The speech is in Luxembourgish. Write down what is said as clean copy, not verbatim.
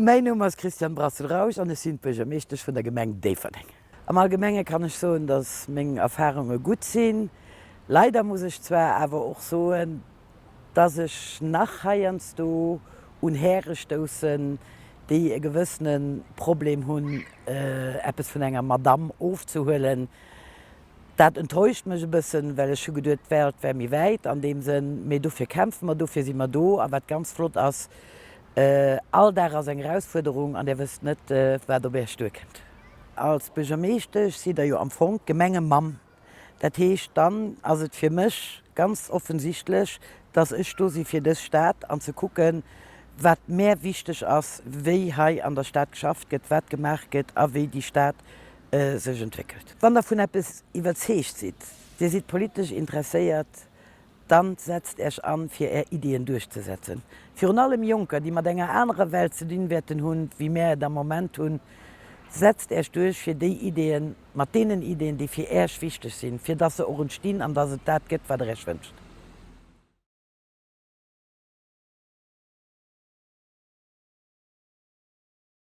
Mäin Numm ass Christiane Brassel-Rausch an ech sinn d'Buergermeeschtesch vun der Gemeng Déifferdeng. Am Allgemenge kann ech soen, dass meng Erfarunge gutt sinn. Leider muss ech zwar awer och soen, dass ech nach heiansdo un Häre stoussen, déi e gewëssene Problem hunn, eppes vun enger Madamm ofzehuelen. Dat enttäuscht mech e bëssen, well ech hu geduet, d'Welt wär méi wäit an deem Sënn. Mee dofir kämpfe mer, dofir si mer do. A wat ganz flott ass, all Dag ass eng Erausfuerderung an Där wësst net, wat op Äech duerkënnt. Als Buergermeeschtesch sidd Der jo am Fong d'Gemengemamm. Dat heescht, dann ass et fir mech ganz offensichtlech, dass ech do si fir dës Stad an ze kucken, wat mär wichteg ass, wéi hei an der Stad geschafft gëtt, wat gemaach gëtt a wéi déi Stad sech entwéckelt. Wann Der vun eppes iwwerzeegt sidd, Dir sidd politesch interesséiert, dann setzt Äech an, fir Är Iddien duerchzesetzen. Virun allem Jonker, déi mat enger anerer Welt ze dinn wäerten hunn, wéi mär et am Moment hunn, setzt Äech duerch, fir déi Iddien, mat deenen Iddien, déi fir Äech wichteg sinn, fir dass se och entstinn an dass et dat gëtt, wat Der Äech wënscht.